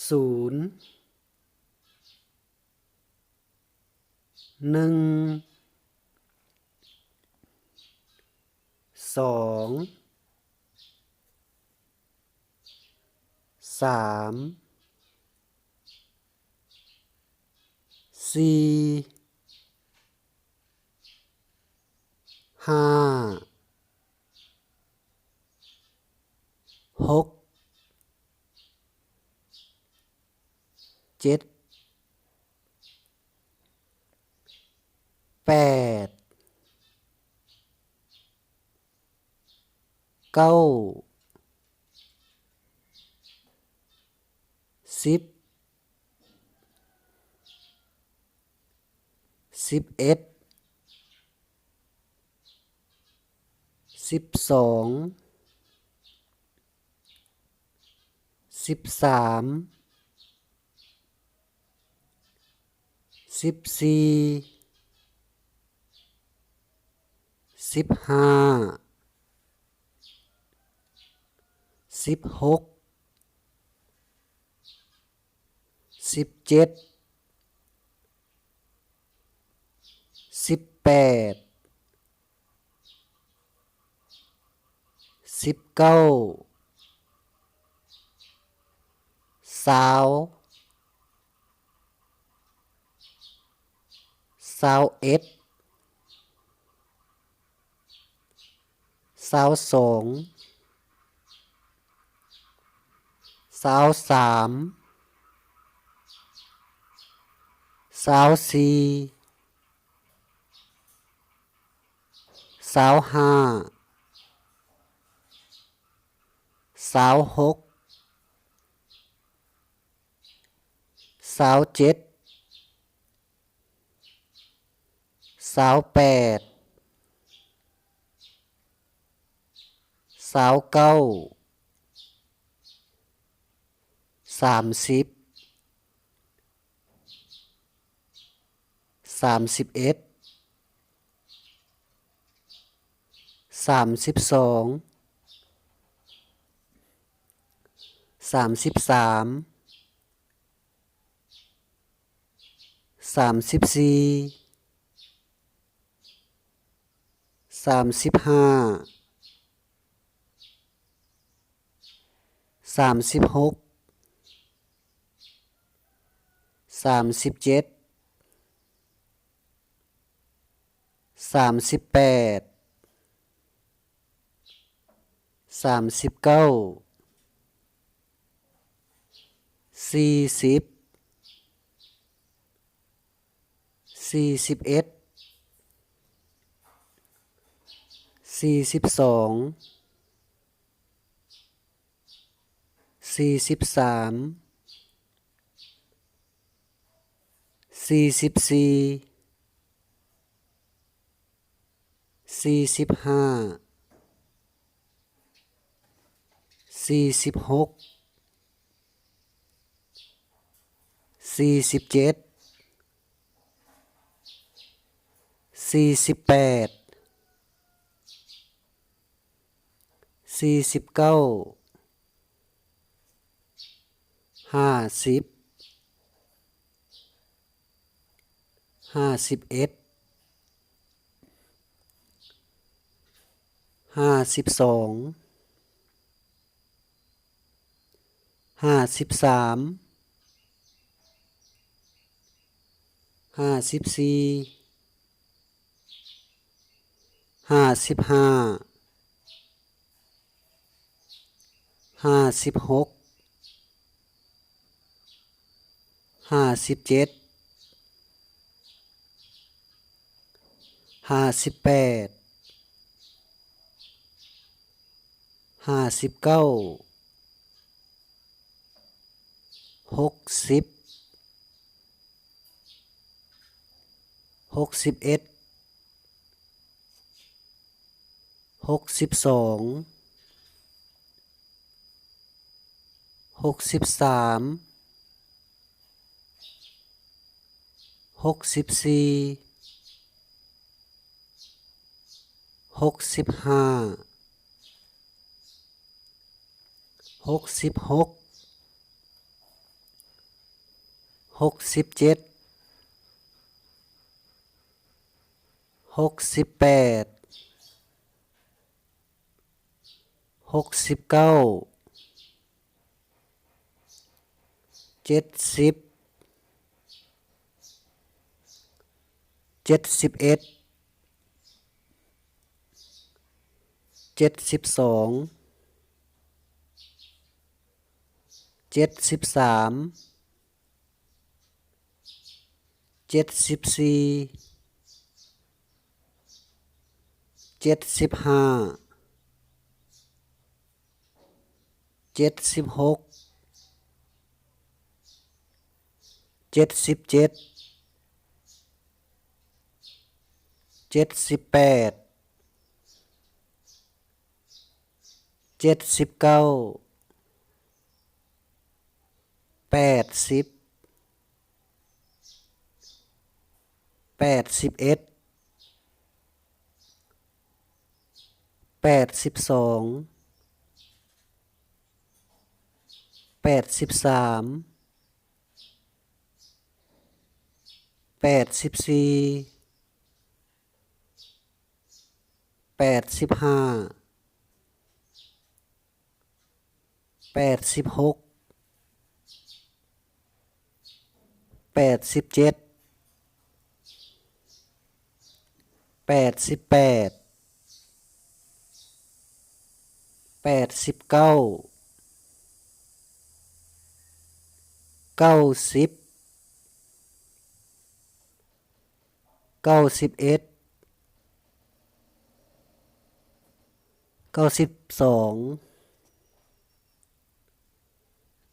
ສູນ ໜຶ່ງ ສອງ ສາມ ສີ່ ຫ້າ ຫົກ ເຈັດ ແປດ ເກົ້າ ສິບ ສິບເອັດ ສິບສອງ ສິບສາມ ສິບສີ່ ສິບຫ້າ ສິບຫົກ ສິບເຈັດ ສິບແປດ ສິບເກົ້າ ຊາວ ຊາວເອັດ ຊາວສອງ ຊາວສາມ ຊາວສີ່ ຊາວຫ້າ ຊາວຫົກ ຊາວເຈັດ ຊາວແປດ ຊາວເກົ້າ ສາມສິບ ສາມສິບເອັດ ສາມສິບສອງ ສາມສິບສາມ ສາມສິບສີ່ ສາມສິບຫ້າ ສາມສິບຫົກ ສາມສິບເຈັດ ສາມສິບແປດ ສາມສິບເກົ້າ ສີ່ສິບ ສີ່ສິບເອັດ ສີ່ສິບສອງ ສີ່ສິບສາມ ສີ່ສິບສີ່ ສີ່ສິບຫ້າ ສີ່ສິບຫົກ ສີ່ສິບເຈັດ ສີ່ສິບແປດ ສີ່ສິບເກົ້າ ຫ້າສິບ ຫ້າສິບເອັດ ຫ້າສິບສອງ ຫ້າສິບສາມ ຫ້າສິບສີ່ ຫ້າສິບຫ້າ ຫ້າສິບຫົກ ຫ້າສິບເຈັດ ຫ້າສິບແປດ ຫ້າສິບເກົ້າ ຫົກສິບ ຫົກສິບເອັດ ຫົກສິບສອງ ຫົກສິບສາມ ຫົກສິບສີ່ ຫົກສິບຫ້າ ຫົກສິບຫົກ ຫົກສິບເຈັດ ຫົກສິບແປດ ຫົກສິບເກົ້າ ເຈັດສິບ ເຈັດສິບເອັດ ເຈັດສິບສອງ ເຈັດສິບສາມ ເຈັດສິບສີ່ ເຈັດສິບຫ້າ ເຈັດສິບຫົກ ເຈັດສິບເຈັດ ເຈັດສິບແປດ ເຈັດສິບເກົ້າ ແປດສິບ ແປດສິບເອັດ ແປດສິບສອງ ແປດສິບສາມ ແປດສິບສີ່ ແປດສິບຫ້າ ແປດສິບຫົກ ແປດສິບເຈັດ ແປດສິບແປດ ແປດສິບເກົ້າ ເກົ້າສິບ ເກົ້າສິບເອັດ ເກົ້າສິບສອງ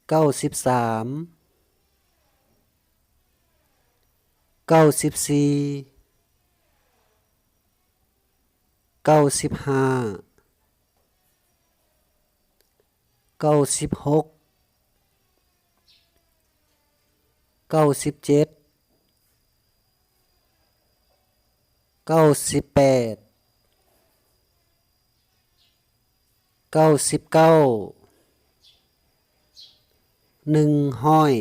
ເກົ້າສິບສາມ ເກົ້າສິບສີ່ ເກົ້າສິບຫ້າ ເກົ້າສິບຫົກ ເກົ້າສິບເຈັດ ເກົ້າສິບແປດ ເກົ້າສິບເກົ້າ ໜຶ່ງຮ້ອຍ